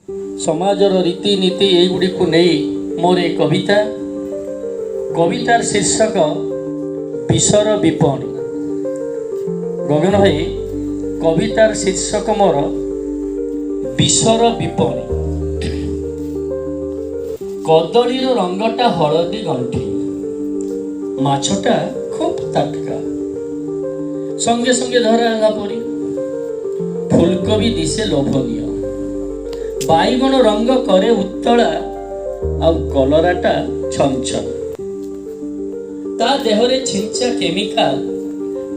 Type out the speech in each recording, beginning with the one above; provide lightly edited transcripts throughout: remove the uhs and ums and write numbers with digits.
ସମାଜର ରୀତିନୀତି ଏଇଗୁଡ଼ିକୁ ନେଇ ମୋର ଏ କବିତା। କବିତାର ଶୀର୍ଷକ ବିଷର ବିପଣୀ। ଗଗନ ଭାଇ, କବିତାର ଶୀର୍ଷକ ମୋର ବିଷର ବିପଣୀ। କଦଳୀର ରଙ୍ଗଟା ହଳଦୀ ଗଣ୍ଠି, ମାଛଟା ଖୁବ୍ ତାଟକା, ସଙ୍ଗେ ସଙ୍ଗେ ଧରା ହେଲା ପରି। ଫୁଲକୋବି ଦିଶେ ଲୋଭନୀୟ, ବାଇଗଣ ରଙ୍ଗ କରେ ଉତ୍ତଳା, ଆଉ କଲରାଟା ଛନଛନ। ତା ଦେହରେ ଛିଞ୍ଚା କେମିକାଲ,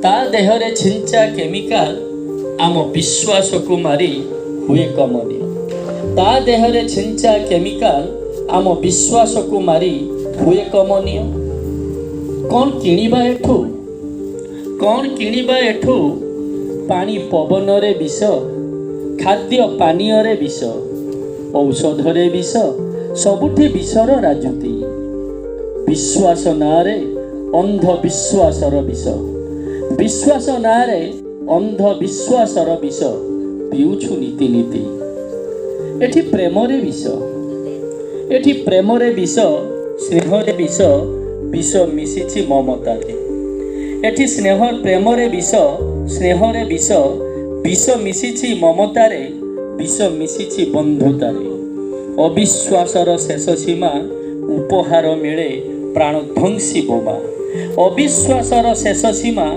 ତା ଦେହରେ ଛିଞ୍ଚା କେମିକାଲ, ଆମ ବିଶ୍ୱାସକୁ ମାରି ହୁଏ କମନୀୟ। ତା ଦେହରେ ଛିଞ୍ଚା କେମିକାଲ, ଆମ ବିଶ୍ୱାସକୁ ମାରି ହୁଏ କମନୀୟ। କ'ଣ କିଣିବା ଏଠୁ, କ'ଣ କିଣିବା ଏଠୁ? ପାଣି ପବନରେ ବିଷ, ଖାଦ୍ୟ ପାନୀୟରେ ବିଷ, ଔଷଧରେ ବିଷ, ସବୁଠି ବିଷର ରାଜୁତି। ବିଶ୍ୱାସ ନାଁରେ ଅନ୍ଧବିଶ୍ୱାସର ବିଷ, ବିଶ୍ୱାସ ନାଁରେ ଅନ୍ଧବିଶ୍ୱାସର ବିଷ ପିଉଛୁ ନୀତି ନୀତି। ଏଠି ପ୍ରେମରେ ବିଷ, ଏଠି ପ୍ରେମରେ ବିଷ, ସ୍ନେହରେ ବିଷ, ବିଷ ମିଶିଛି ମମତାରେ। ଏଠି ସ୍ନେହ ପ୍ରେମରେ ବିଷ, ସ୍ନେହରେ ବିଷ, ବିଷ ମିଶିଛି ମମତାରେ, ବିଷ ମିଶିଛି ବନ୍ଧୁତାରେ। ଅବିଶ୍ୱାସର ଶେଷ ସୀମା, ଉପହାର ମିଳେ ପ୍ରାଣଧ୍ୱଂସୀ ବୋମା। ଅବିଶ୍ୱାସର ଶେଷ ସୀମା,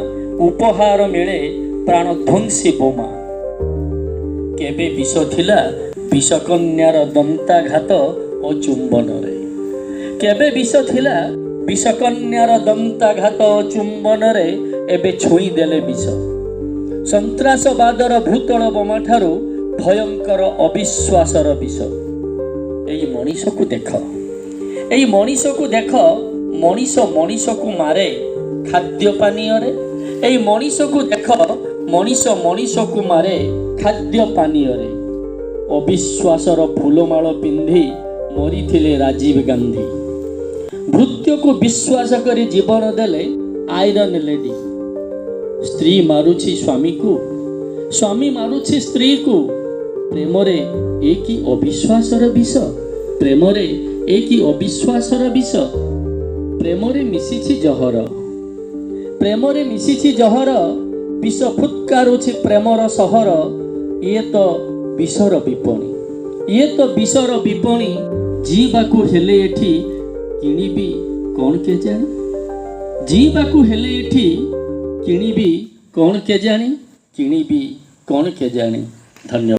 ଉପହାର ମିଳେ ପ୍ରାଣଧ୍ୱଂସୀ ବୋମା। କେବେ ବିଷ ଥିଲା ବିଷକନ୍ୟାର ଦନ୍ତାଘାତ ଓ ଚୁମ୍ବନରେ, କେବେ ବିଷ ଥିଲା ବିଷକନ୍ୟାର ଦନ୍ତାଘାତ ଓ ଚୁମ୍ବନରେ, ଏବେ ଛୁଇଁ ଦେଲେ ବିଷ। ସନ୍ତ୍ରାସବାଦର ଭୂତଳ ବୋମା ଠାରୁ ଭୟଙ୍କର ଅବିଶ୍ୱାସର ବିଷ। ଏଇ ମଣିଷକୁ ଦେଖ, ଏଇ ମଣିଷକୁ ଦେଖ, ମଣିଷ ମଣିଷକୁ ମାରେ ଖାଦ୍ୟ ପାନୀୟରେ। ଏଇ ମଣିଷକୁ ଦେଖ, ମଣିଷ ମଣିଷକୁ ମାରେ ଖାଦ୍ୟ ପାନୀୟରେ। ଅବିଶ୍ୱାସର ଫୁଲମାଳ ପିନ୍ଧି ମରିଥିଲେ ରାଜୀବ ଗାନ୍ଧୀ। ମୃତ୍ୟୁକୁ ବିଶ୍ୱାସ କରି ଜୀବନ ଦେଲେ ଆଇରନ୍ ଲେଡି। ସ୍ତ୍ରୀ ମାରୁଛି ସ୍ୱାମୀକୁ, ସ୍ୱାମୀ ମାରୁଛି ସ୍ତ୍ରୀକୁ। ପ୍ରେମରେ ଏ କି ଅବିଶ୍ୱାସର ବିଷ? ପ୍ରେମରେ ଏ କି ଅବିଶ୍ୱାସର ବିଷ? ପ୍ରେମରେ ମିଶିଛି ଜହର, ପ୍ରେମରେ ମିଶିଛି ଜହର, ବିଷ ଫୁତ୍କାରୁଛି ପ୍ରେମର ସହର। ଇଏ ତ ବିଷର ବିପଣୀ, ଇଏ ତ ବିଷର ବିପଣୀ। ଯିବାକୁ ହେଲେ ଏଠି କିଣିବି କ'ଣ କେଜାଣି? ଯିବାକୁ ହେଲେ ଏଠି କିଣିବି କ'ଣ କେଜାଣି? କିଣିବି କ'ଣ କେଜାଣି? ଧନ୍ୟବାଦ।